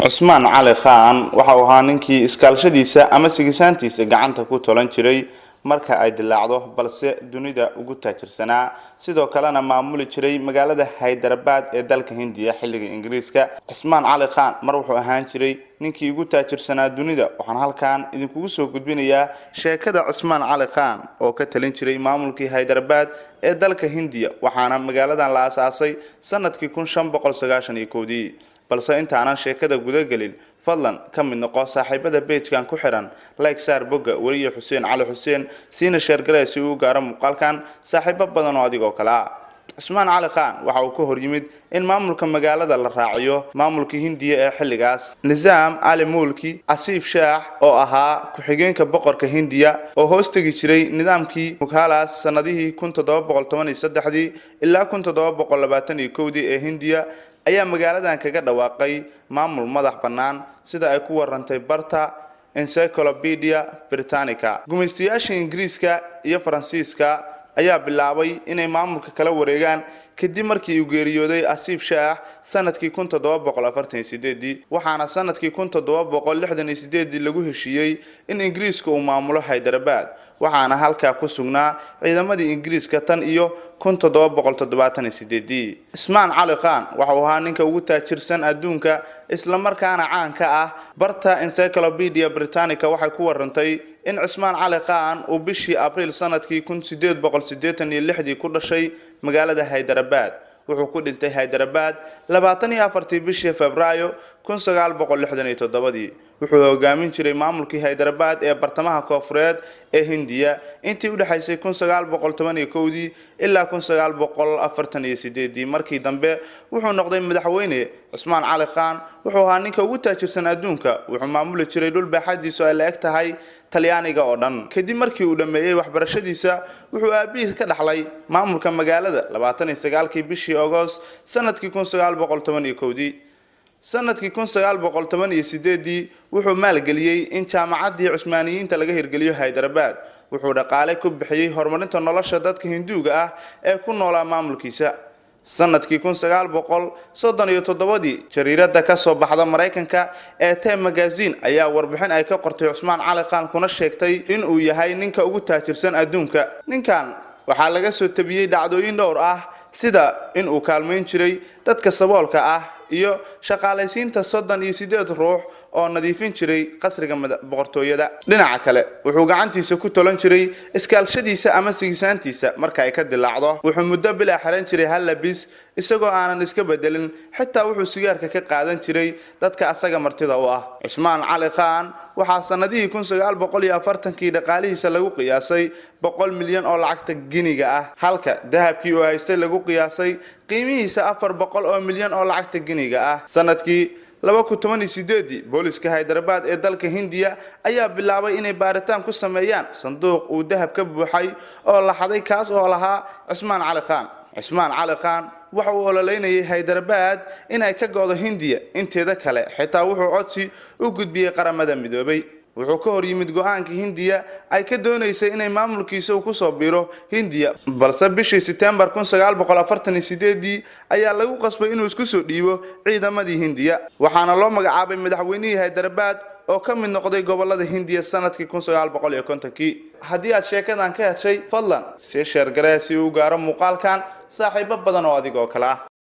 Cusmaan Cali Khan waxa uu ahaa ninkii iskaalshadiisa ama sigisaantiisa gacanta ku tolan jiray marka ay dilaacdo, balse dunida ugu taajirsanaa, sidoo kalena maamuli jiray magaalada Haydarabad ee dalka Hindiya xilliga Ingiriiska. Cusmaan Cali Khan mar wuxuu ahaan jiray ninkii ugu taajirsanaa dunida. Waxaan halkan idinkugu soo gudbinayaa sheekada Cusmaan Cali Khan oo ka talin jiray maamulkii Haydarabad ee dalka Hindiya, waxaana magaaladan la aasaasay sanadkii 1591-dii. Balse intaanan sheekada gudagelin, fadlan ka mid noqo saaxiibada page-kan ku xiran, like saar bogga Weriye Xuseen Cali Xuseen, siina share garee si uu gaaro muuqaalkan saaxiibo badan oo adigoo kale ah. Cusmaan Cali Khan waxa uu ka hor yimid in maamulka magaalada la raaciyo maamulka Hindiya ee xilligaas. Nisaam Ali Mulki Asiif Shaax oo ahaa ku-xigeenka boqorka Hindiya oo hoos tegi jiray nidaamkii Mughalas sanadihii 1713-dii ilaa 1721-dii ee Hindiya ayaa magaaladan kaga dhawaaqay maamul madax bannaan, sida ay ku warantay barta Encyclopedia Britannica. Gumaystayaasha Ingiriiska iyo Faransiiska ayaa bilaabay inay maamulka kala wareegaan kadib markii uu geeriyooday Asiif Shaah sanadkii 1748-dii, waxaana sanadkii 1768-dii lagu heshiiyey in Ingiriiska uu maamulo Haydarabad, waxaana halkaa ku sugnaa ciidamadii Ingiriiska tan iyo 1778-dii. Cismaan Cali Khan waxa uu ahaa ninka ugu taajirsan adduunka, islamarkaana caan ka ah. Barta Encyclopedia Britannica waxay ku warantay in Cismaan Cali Khan uu bishii Abriil sanadkii 1886-dii ku dhashay magaalada Haydarabad. Wuxuu ku dhintay Haydarabad 24-tii bishii Febraayo 1967-dii. Wuxuu hogaamin jiray maamulkii Haydarabad ee bartamaha koonfureed ee Hindiya intii udhexaysay 1911-dii ilaa 1948-dii. Markii dambe wuxuu noqday madaxweyne. Cusmaan Cali Khan wuxuu ahaa ninka ugu taajirsan adduunka. Wuxuu maamuli jiray dhul baaxadiisu ay la eg tahay Talyaaniga oo dhan. Kadib markii uu dhammeeyey waxbarashadiisa, wuxuu aabihiis ka dhaxlay maamulka magaalada 29-kii bishii Agost sanadkii 1911-dii. Sanadkii 1918-dii wuxuu maalgeliyey in Jaamacaddii Cusmaaniyiinta laga hirgeliyo Haydarabad. Wuxuu dhaqaale ku bixiyey horumarinta nolosha dadka Hinduuga ah ee ku noolaa maamulkiisa. Sanadkii 1937-dii, jariirada ka soo baxda Maraykanka ee Time Magazine ayaa warbixin ay ka qortay Cusmaan Cali Khan, kuna sheegtay in uu yahay ninka ugu taajirsan adduunka. Ninkan waxaa laga soo tabiyey dhacdooyin dhowr ah, sida in uu kaalmayn jiray dadka saboolka ah iyo shaqaalaysiinta 38 ruux oo nadiifin jiray qasriga boqortooyada. Dhinaca kale, wuxuu gacantiisa ku tolan jiray iskaalshadiisa ama sigisaantiisa marka ay ka dilaacdo. Wuxuu muddo bilaa xiran jiray hal labis isagoo aanan iska bedelin. Xitaa wuxuu sigaarka ka qaadan jiray dadka asaga martida u ah. Cusmaan Cali Khan waxaa sanadihii 1940-kii dhaqaalihiisa lagu qiyaasay 100 milyan oo lacagta giniga ah, halka dahabkii uu haystay lagu qiyaasay qiimihiisa 400 oo milyan oo lacagta giniga ah. Sanadkii 2018-dii, booliska Haydarabad ee dalka Hindiya ayaa bilaabay inay baaritaan ku sameeyaan sanduuq uu dahab ka buuxay oo la xaday, kaas oo lahaa Cusmaan Cali Khan. Cusmaan Cali Khan waxa uu ololeynayay Haydarabad in ay ka go'do Hindiya inteeda kale. Xitaa wuxuu codsi u gudbiyey Qaramada Midoobay. Wuxuu ka hor yimid go-aanka Hindiya ay ka doonaysay inay maamulkiisa uu kusoo biiro Hindiya, balse bishii Setembar 1948-dii ayaa lagu qasbay inuu isku soo dhiibo ciidamadii Hindiya, waxaana loo magacaabay madaxweynihii Haydarabad oo ka mid noqday gobolada Hindiya sanadkii 1950-kii. Haddii aad sheekadan ka heshay, fadlan sii share garee si uu gaaro muuqaalkan saaxiibo badan oo adigoo kale ah.